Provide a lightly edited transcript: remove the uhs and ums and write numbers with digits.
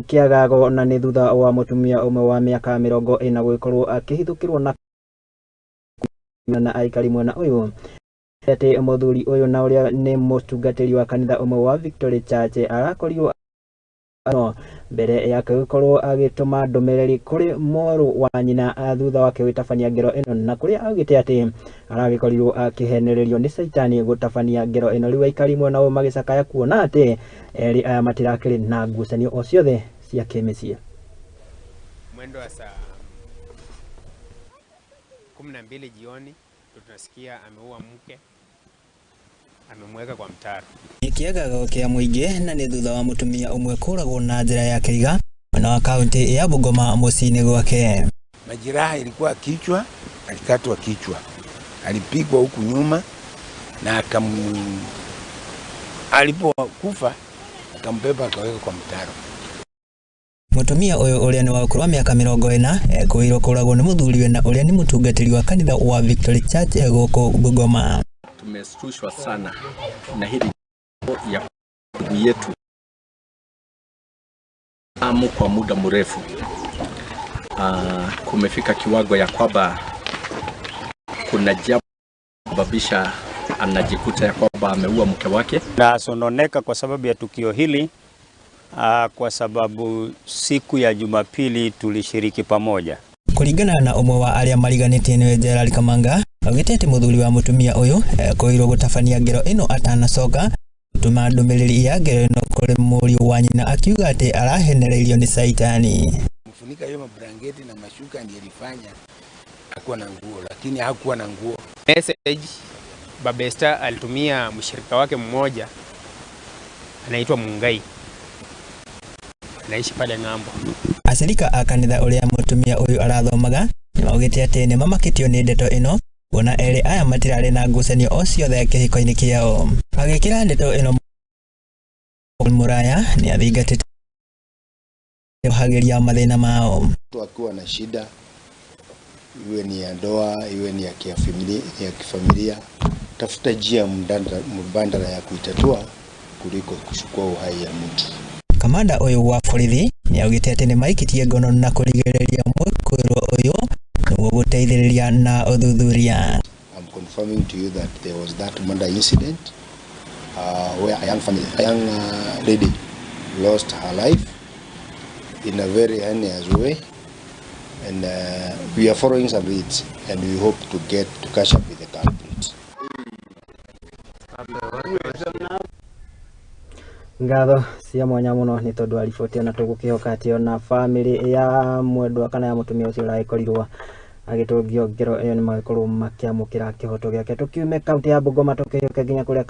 Kĩagago na nĩ thutha wa mũtumia ũmwe wa mĩaka 40 gũgĩkorwo akĩhithũkĩrwo na aikari mwena ũyũ atĩ mũthuri ũyũ na ũrĩa nĩ mũtungatĩri wa kanitha ũmwe wa Victory Church arakorirwo no mbere yake gũkorwo agĩtũma ndũmĩrĩri kũrĩ mũrũ wa nyina thutha wake gwĩtabania ngero ĩno na kũrĩa augĩte atĩ aragĩkorirwo akĩhenererio nĩ caitani gũtabania ngero ĩno. Rĩu aikari mwena ũyũ magĩcakaya kuona atĩ erĩ aya matirakĩrĩ na ngucanio o ciothe cia kĩmĩciĩ. Mwendo wa saa 12 jioni ndo tunasikia ameua mke, amemweka kwa mtaro. Nĩ kĩagago kĩa mũingĩ na nĩ thutha wa mũtumia ũmwe kũragwo na njĩra ya kĩiga mwena wa kaunti ya Bungoma mũciĩ-inĩ gwake. Majeraha ilikuwa kichwa, alikatwa kichwa, alipigwa huku nyuma na alipokufa akambeba akaweka kwa mtaro. Mũtumia ũyũ ũrĩa nĩ wa ũkũrũ wa mĩaka 40 ekũĩirwo kũragwo nĩ mũthuriwe na ũrĩa nĩ mũtungatĩri wa kanitha wa Victory Church gũkũ Bungoma. Tumestushwa sana na hili ya ndugu yetu amu kwa muda mrefu. Kumefika kiwango ya kwamba kuna jambo sababisha anajikuta ya kwamba ameua mke wake. Nasononeka kwa sababu ya tukio hili, kwa sababu siku ya Jumapili tulishiriki pamoja. Kũringana na ũmwe wa arĩa mariganĩtie nĩwe Gerald Kamanga augĩte atĩ mũthuri wa mũtumia ũyũ ekũĩirwo gũtabania ngero ĩno atanacoka gũtũma ndũmĩrĩri ya ngero ĩno kũrĩ mũriũ wa nyina akiuga atĩ arahenereirio nĩ caitani. Mfunika hiyo mabrangeti na mashuka ndiye ilifanya hakuwa na nguo, lakini hakuwa na nguo. Message Baba Esther alitumia mshirika wake mmoja anaitwa Mungai, anaishi pale ng'ambo. Acirika a kanitha ũrĩa mũtumia ũyũ arathomaga nĩmaugĩte atĩ nĩmamakĩtio nĩ ndeto ĩno kuona erĩ aya matirarĩ na ngucanio o ciothe kĩhiko-inĩ kĩao. Agĩkĩra ndeto ĩno mũraya nĩathingatĩte kũhagĩria mathĩna mao. Mtu akiwa na shida, iwe ni ya ndoa, iwe ni ya kifamilia, ya kifamilia, tafuta njia mbadala ya kuitatua kuliko kuchukua uhai ya mtu. Kamanda ũyũ wa borithi nĩaugĩte atĩ nĩmaikĩtie ngono na kũrigĩrĩria mwĩkũĩrwo ũyũ nĩguo gũteithĩrĩria na ũthuthuria. I'm confirming to you that there was that murder incident where a young family, a young lady lost her life in a very heinous way, and we are following some leads, and we hope to get to catch up with the culprit. Ngatho cia mwanya mũno nĩ tondũ wa riboti na tũgũkĩhoka atĩ ona bamĩrĩ ya mwendwa kana ya mũtumia ũcio ũragĩkorirwo agĩtũngio ngero ĩyo nĩ magĩkorwo makĩamũkĩra kĩhoto gĩake. Tũkiume kaunti ya Bungoma tũkĩhĩũke nginya kũrĩa